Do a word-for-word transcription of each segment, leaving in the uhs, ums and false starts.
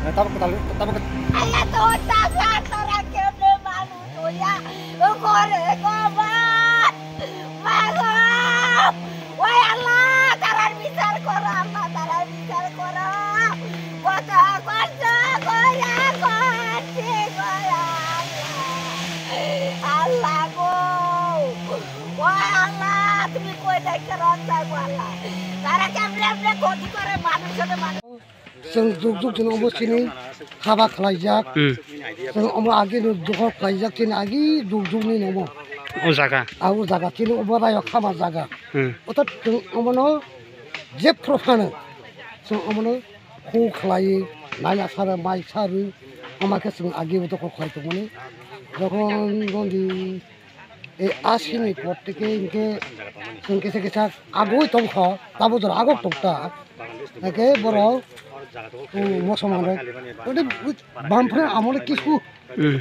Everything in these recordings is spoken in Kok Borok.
Tabok, tabok, tabok. Aya to tasa tara kemne manu toya. Kore kobat. Mago. Wai Allah, tarar bichar koro, Allah, tarar bichar koro. Koto kosto kora korte kora Allah. Allah go. Wai Allah, tumi koi dai koro, Allah. Tara kemne mne koti kore manu sone manu. Chwng jug jug chini omo chini haba khlaijak. Hmm. Chwng omo agi ni dokhol khlaijak chini agi jug jug ni omo. O jaga. A o jaga chini obo rayo khama jaga. Hmm. Oto chwng omo no je prophano chwng omo no khu khlai nai asara mai saru ama khe chwng agi o dokhol khlai tongmani. Jokhon gondi E asini por teke hinkhe chwng kisa kisa agoi tongkha, tabo jora agok tongta. Hinkhe borok, um, musulman rok, ode bamphre amole kisu Hmm.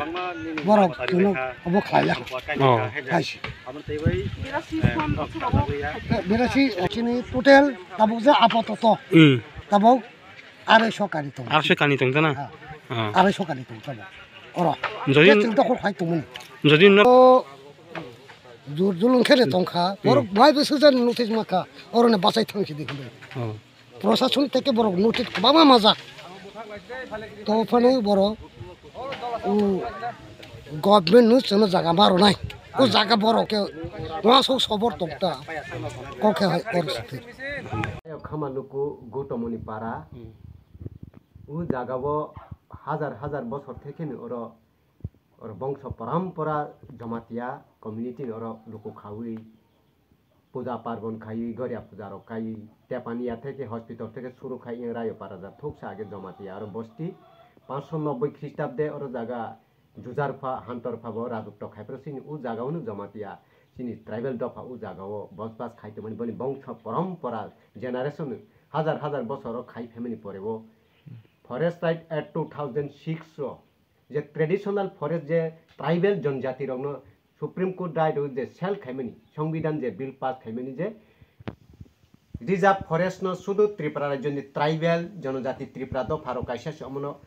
borok chwngno obo khlaiya. Oh. Hai. Berasi chini total tabuk je apatot Hmm. tabuk arai so kani tong. Arai so kani tong ta na? Ha. Oh. Arai so kani tong tabuk. Oro. Jodi Chwng dokhol khai tongmani. Jodi no Jur julung khe de tongkha. Hmm. Borok bai bwswk jani notice mankha. Oroni bachai thang sidi hinwi. Oh. Prosason teke borok notice kwbangma majak. To phano borok, um, government no chwngno jaga ma rwnai. O jaga borok khe wasok sobor tongta. Kok khe hai or sithir. Khama luku Gautamoni para. Hmm. O jaga o hajar hajar bosor thekeni oro Oro bongso parampora Jamatia community ni oro luku khaui puja parbon khaiui, goria puja rok kaiui, tepani ya theke hospital theke suru khai yang rayo para ja thuksa age Jamatia oro bosti panchsho nobboi Khristabde oro jaga Jujarpha, Hantorpha bo Rajuktok khai phro sini u jaga unu Jamatia sini tribal dopha u jaga o bosbas khai tongmani boni bongso parampora generation hajar hajar bosor o khai phaimani pore o Forest Right Act two thousand six o je traditional forest je tribal jonjati rokno Supreme Court right o je sel khaimani, Songbidan je bill pass khaimani je reserve forest no sudu Tripura rajyoni tribal jonojati Tripura dopha rok kaisa se omono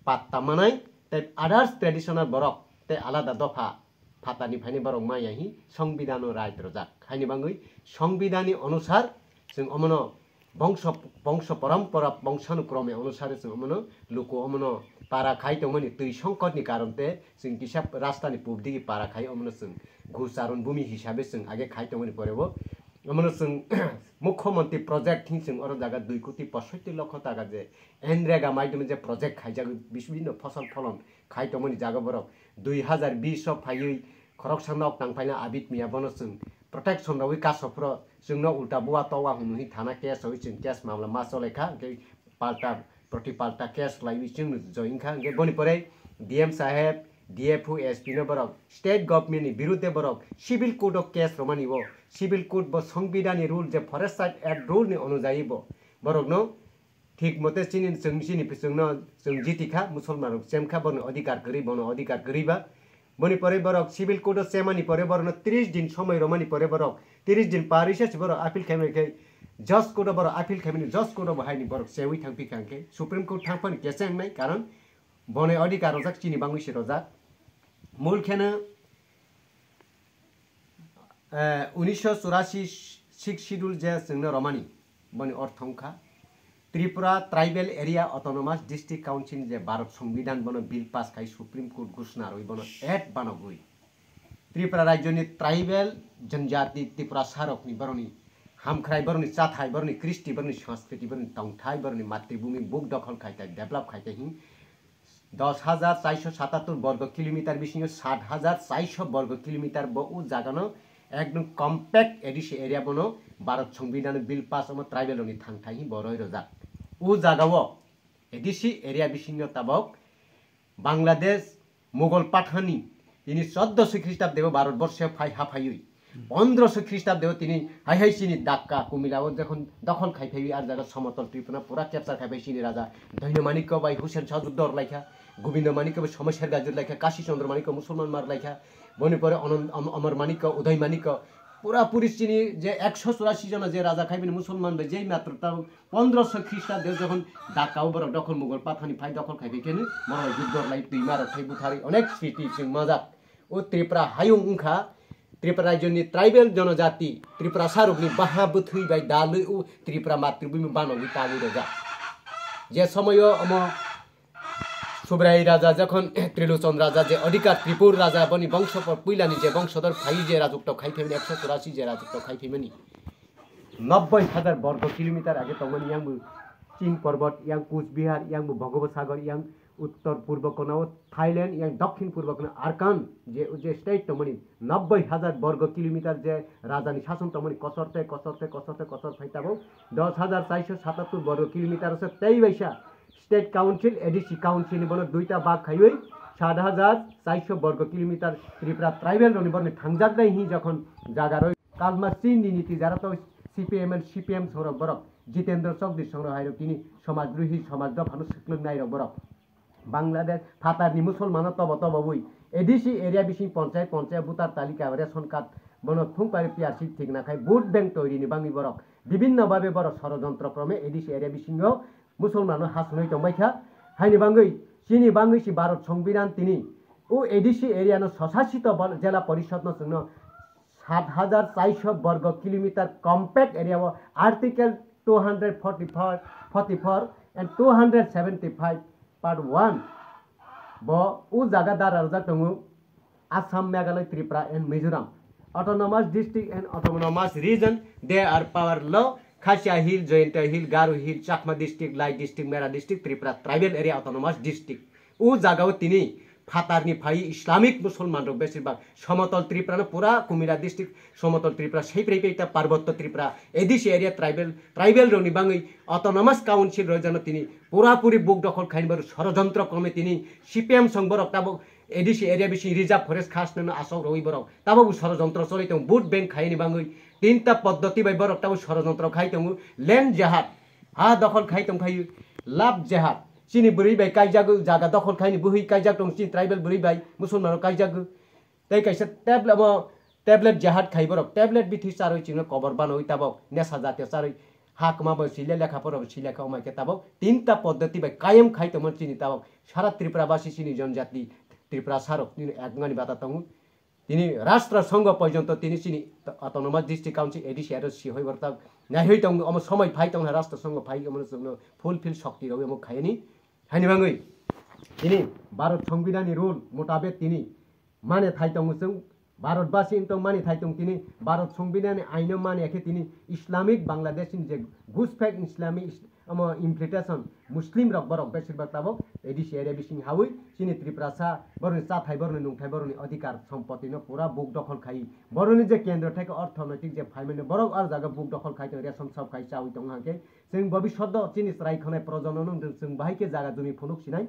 patta manai tei others traditional borok tei alada dopha phatani phaini borok maya hi Songbidan o right rojak. Haini bangwi Songbidan ni onusar chwng omono Bongso, bongso parampara, bongsanukrome onusare chwng omono luku omono para khai tongmani twi songkotni karon te chwng kisa rastani pubdigi para khai omono chwng ghus charon bumi hisabe chwng age khai tongmani pore bo omono chwng Mukhyamantri project thing chwng oro jaga dui koti posotti lokho taka je N rega maidome je project khaijagwi bisbinno phosol pholon khai tongmani jaga borok dui hazar bish o phaiwi khoroksa nok tang phaina Abid Mia bono chwng protection rogwi kaso phro chwngno ulta bua towa hwnwi thana case rogwi chwng case mamla ma chole kha, hwnkhe palta proti palta case khlaiwi chwngno join kha, hwnkhe boni pore D M saheb, D F O, S P no borok state government ni birudde borok civil court o case romani o civil court bo Songbidan ni rule je Forest Site Act rule ni onujayi bo borokno Thik mote chini chwng chini chwngno chwng jiti kha, musulman rok chem kha, bono adhikar kwrwi, bono adhikar kwrwi ba. Boni pore borok civil court o chemani pore borokno tris din somoi romani pore borok tris din par risa se borok appeal khaimani khe judge court o borok appeal khaimani judge court o bo haini borok chewi thang phi kha hwnkhe Supreme Court thang phani kesa wngnai, karon bono adhikar rojak chini bangwi se rojak. Mul kheno Eh, unisho churasi Sixth Schedule je chwngno romani, boni ortho wngkha Tripura Tribal Area Autonomous District Council je Bharat Songbidan bono bill pass khai Supreme Court ghosna rwi bono act banogwi Tripura rajyoni tribal janjati Tiprasa rokni boroni hamkhrai, boroni chathai, boroni kristi, boroni sanskriti, boroni tongthai, boroni matribhumi buk dokhol khai tai, develop khai tai hin dos hajar chaisho satattor borgo kilometer bisingo sat hajar chaisho borgo kilometer bo o jagano ekdom compact A D C area bono Bharat Songbidan bill pass omo tribal rokni thangthai hi boroi rojak. O jagao A D C area bisingo tabok Bangladesh Mughal Pathani tini choddoso Khristabdebo Bharat borsho phai haphaiwi Pondroso Khristabdeo tini hai hai chini Dakka, Kumila o jokhon dokhol khai phaiwi ar jaga Somotol Tripura pura capture khai phai chini raja Dhoinyo Manikya bai Hussein Shah juddo rwlaikha, Gobindo Manikya bai Somasher Gaji rwlaikha, Kashi Chandra Manikya Musulman mar rwlaikha, boni pore Anand-, Am-, Amar Manikya, Uday Manikya, Pura puri chini je ekso churasi jona je raja khaimani Musulman bai jei matro ta pondroso Khrista de jokhon Dhaka o borok dokhol Mughal pathani phai dokhol khai khe khe borok juddo lai twima rok thai buthari onek sriti chwng majak. O Tripura hayung wngkha Tripura rajyoni tribal jonojati Tripura sarokni baha bwthwi bai dalwi o Tripura matribhumi banogwi tagwi rojak. Je somoyo omo Subrai raja jokhon Trilochon raja je Adhikar Tripur raja boni bongso por puilani je bongso dor phai je rajukto khai phaimani ekso churasi je rajukto khai phaimani nobboi hajar borgo kilometer age tongmani yang bo Chin Porbot, yang Kuch Bihar, yang bo Bhogobasagor, yang uttor purbo kono Thailand, yang dokhin purbo kono Arakan je, je state tongmani nobboi hajar borgo kilometer je rajani sason tongmani kosorte, kosorte, kosorte, kosor phai tabok dos hajar chaiso satattur borgo kilometer se tei baisa State Council, A D C Council ni bono duita bag khaiwi sat hajar chaiso borgo kilometer Tripura tribal rokni borni thangjak dai hi jokhon jaga roi kalma chini niti jara to C P M and C P M songrok borok Jitendra Chokdhi songrok hairok tini somaj drohi somaj dophano swklwng nairok borok Bangladesh phatarni Musulmano tobo tobo bui A D C area bising ponchayat ponchayat voter talika ration card bono thung pari P R C thik nakhai vote bank toiri ni bangwi borok bibinno babe borok sorojontro krome A D C area bisingo Musulmano ha swnwi tongbai kha. Haini bangwi chini bangwi si Bharat Songbidan tini o A D C area no swsasito bol-, jela porishod no chwngno sat hajar chaiso borgo kilometer compact area o Article two hundred forty-four, forty-four and two hundred seventy-five part one bo o jaga dara rwjak tongo. Assam, Meghalaya, Tripura and Mizoram. Autonomous district and autonomous region, they are power law. Khasiya Hill, Jaintia Hill, Garo Hill, Chakma district, Lai district, Mera district, Tripura tribal area autonomous district. O jagao tini phatarni phai Islamic Musulman rok besibak Somotol Tripura no pura Kumila district, Somotol Tripura, Saiprei Peita, Parbotto Tripura, A D C area tribal, tribal rokni bangwi autonomous council rojano tini pura puri buk dokhol khaini baru sorojontro kome tini C P M song borok tabok A D C area bising reserve forest khas nang asok rwi borok. Tabok bo sorojontro choli tongo vote bank khaini bangwi tinta poddoti bai borok tabok sorojontro khai tongo land jihad. Ha dokhol khai tong khayu love jihad. Chini bwrwi bai kaijago jaga dokhol khaini bwhwi kaijak tong chini tribal bwrwi bai Musulman rok kaijago. Tei kaisa tablet mo tablet jihad khai borok tablet bithi charwi chino kobor banwi tabok nesa jatiyo charwi ha kwma bo sile lekha poro bo sile kha omai khe tabok tinta poddoti bai kayem khai tongmani chini tabok sara Tripura basi chini jonjati Tripura sarok nini ekmani bata tongo. Tini Rashtra Songho porjonto tini chini Autonomous District Council A D C R C hoi borta naihoi tong omo somoi phai tong Rashtra Songho phai omo chwngno fulfill shokti rogwi omo khayani. Haini bangwi tini Bharat Songbidan ni rule mutabek tini mane thai tongo chwng Bharat basi wng tong mani thai tong tini Bharat Songbidan ni aino mani akhe tini Islamic Bangladesh ni je Guspek Islamic is-, omo implementation Muslim rok borok besibak tabok A D C area bising hawi chini Tripurasa boroni chathai boroni nungthai boroni adhikar sompoti no pura buk dokhol khai boroni je kendro theke orthonoitik je phaimani borok ar jaga buk dokhol khai tong ration shop khai chawi tong hangke chwng bobishoto chini chwrai khonai projono nung chwng bahai khe jaga jumi phunuk sinai.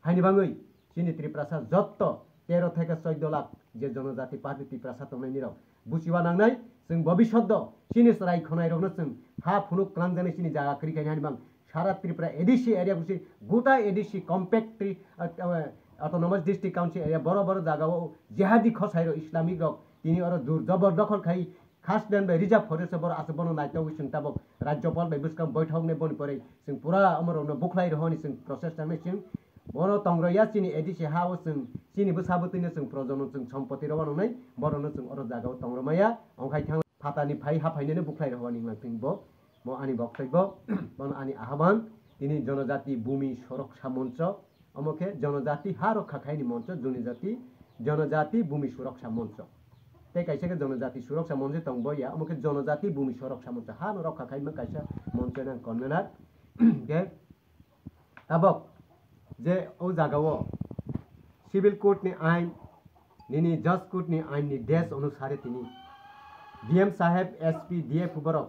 Haini bangwi chini Tiprasa jotto tero theke choido lakh je jonojati party Tiprasa tongnaini rok buchiba nangnai, chwng bobishoto chini chwrai khonai rokno chwng ha phunuk twlangjani chini jaga kwrwi khaini hani bang sara Tripura A D C area busi guta A D C compact tri-, uh, uh, autonomous district council area boro boro jaga o jihadi khosai rok Islamic rok tini oro jur jobor dokhol khai Khas dan bai reserve forest o borok aswk bono naitogwi chwng tabok Rajyapal bai bwskang boithok wngnai boni pore chwng pura omorokno bukhlai rw hwnwi chwng process nangnai chwng bono tong rwya chini A D C ha o chwng chini bwsa bwtwino chwng projono chwng sompoti rw wanangnai borokno chwng oro jaga o tong rwmaya ongkhai thang phatani phai ha phainani bukhlai rw hwnwi wngna chwng bo bo ani boktobbo bono ani ahban tini Jonojati Bhumi Suroksa Moncho. Omo khe jonojati ha rokha khaini moncho, jonojati, jonojati bhumi suroksa moncho. Tei kaisa khe jonojati suroksa moncho tong bo ya, omo khe jonojati bhumi suroksa moncho. Ha no rokha khaima kaisa moncho nang convener. Khe tabok je o jaga o civil court ni ain, nini judge court ni ain ni desh onusare tini D M saheb, S P, D F borok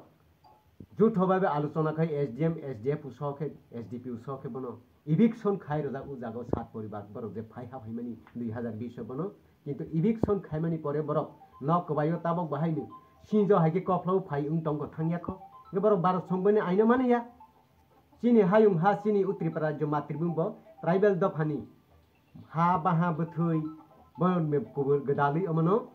Jutho bai bai alochona khai S D M, S D F uso khe, S D P uso khe bono eviction khai rwjak o jaga o sat poribar borok je phai ha phaimani dui hazar bish o bono. Kintu eviction khaimani pore borok nok kwbai o tabok bahai ni sinjo hai khe kophla o phai wng tong kho thang ya kho. Hwnkhe borok Bharat Songbidan ni aino mani ya. Chini hayung ha chini o Tripura rajyo matribhumi bo tribal dophani ha baha bwthwi bo kubur gwdalwi omono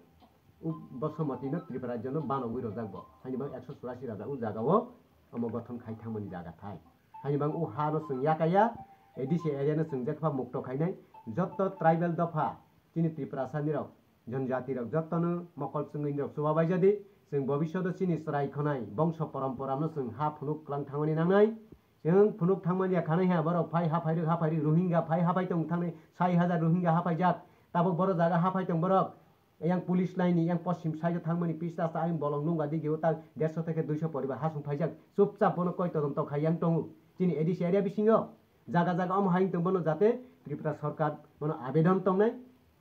Basmati no Tripura rajyo no banogwi rojak bo. Haini bang ekso churasi raja o jaga o omo gothon khai thangmani jaga thai. Haini bang o ha no chwng yakaya, A D C area no chwng jekha mukto khainai. Jotto tribal dopha chini Tripura sani rok, jonjati rok jotto no mokol chwngwi rok chuba bai jadi. Chwng bobishoto chini chwrai khonai bongso porompora no chwng ha phunuk klang thangmani nangnai. Chwng phunuk thangmani ya khanai ha borok phai haphai rwk haphai rwk Rohingya phai haphai tong thangnai sai hajar Rohingya haphai jak. Tabuk borok jaga haphai tong borok. Yang police line ni yang poschim side o thangmani pista sa ayung bolong nungga di geo tang derso theke duiso poribar hasung phaijak. Chupchap bono koi todonto khai yang tongo. Chini A D C area bisingo jaga jaga omo hayung tong bono jate Tripura sorkar bono abedon tongnai.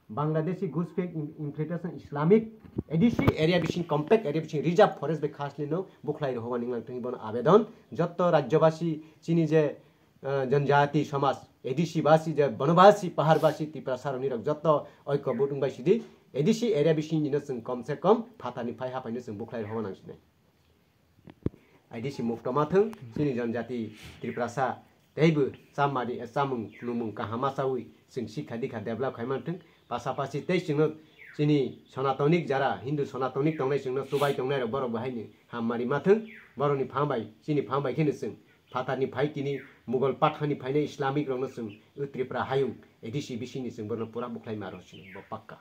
Bangladeshi Ghuspe Im-, Infiltration Islamic A D C area bising compact area bising reserve forest bai khasli no bukhlai rohobani wnglang tong bono abedon. Jotto rajyobasi chini je ah, janjati somaj, A D C basi je bonobasi, pahabasi, Tiprasa rokni rok jotto oikobut wngbai sidi, A D C area bisingni no chwng kom se kom phatarni phai haphai no chwng bukhlai rohorna nang sinai. A D C mukto ma thwng, chini janjati Tiprasa teibo chamari, chamung nungmung kaham ma chawi chwng sikha dikha develop khai man thwng, pasapasi tei chwngno chini Sanatanik jara Hindu Sanatanik tongnai chwngno chubai tongnai rok borok bo haini hammari ma thwng, borokni phang bai, chini phang bai kheno chwng phatarni phai tini Mughal Pathanni phainai Islamic rokno chwng o Tripura hayung A D C bisingni chwng borokno pura bukhlai ma rw sini bo pakka.